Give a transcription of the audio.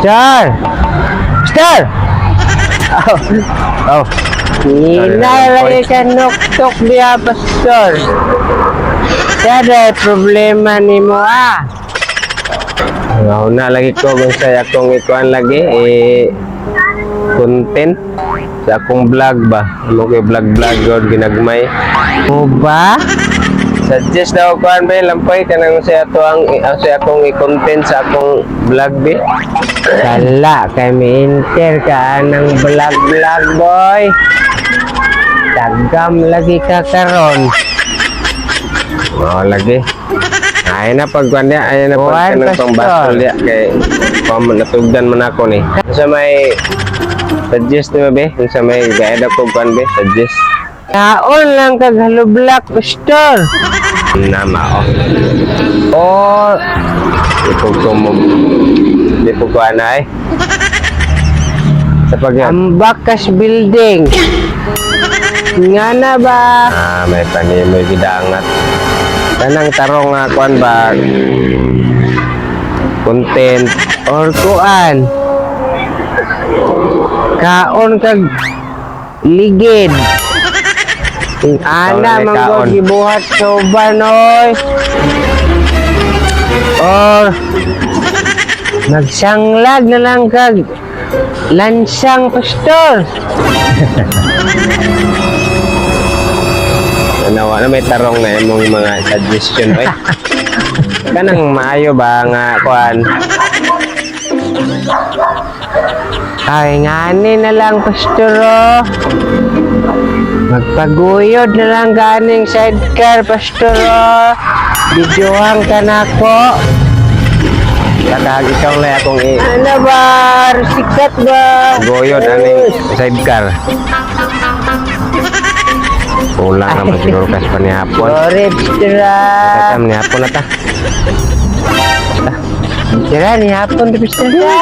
Pastor! Pastor! Oh. Oh, Hina lagi ka nuktok diya, Pastor. Kada problema nimo ah. Na lagi ko kung sa akong ikuan lagi eh content sa akong vlog ba. Ano kay vlog vlog god ginagmay. Mo ba? Suggest daw kuan ba, lampoy, kanang sa ato ang sa akong i-content sa akong vlog be. Sala kay mi enter ka ng vlog vlog, boy. Tagam lagi ka karon. Oh, lagi. Ay na pag kuan niya, ay na pag Kuan, kanang Pastor. pang basol diya kay pam natugdan man ako ni. Sa may suggest ni ba be? Sa may guide ako kuan be, suggest. Kaon lang kag halublak, Pastor. Na mao. O Di po ko mo di po ko anay. Sa pag Ambakas Building. Nga na ba? Ah, may panimoy gidangat. Kanang tarong nga kuan ba, content. Or kuan? Kaon kag ligid. Ana Kaon na man kaon. gud gibuhat sa uban oy. Or magsanglag na lang kag lansang, Pastor. Nawa na may tarong na imong mga suggestion oy. Kanang maayo ba nga kuan? Ay, ngani na lang, Pastor, oh. Magpaguyod na lang ganing sidecar, Pastor, oh. Videohan ka na ko. Lakag ikaw lang akong i Ano ba? Sikat ba? goyod aning sidecar. Kulang naman siguro kas panihapon. Sorry, Pastor, ah. Kasam nihapon na ta. Tira, ni hapon, Pastor, ah.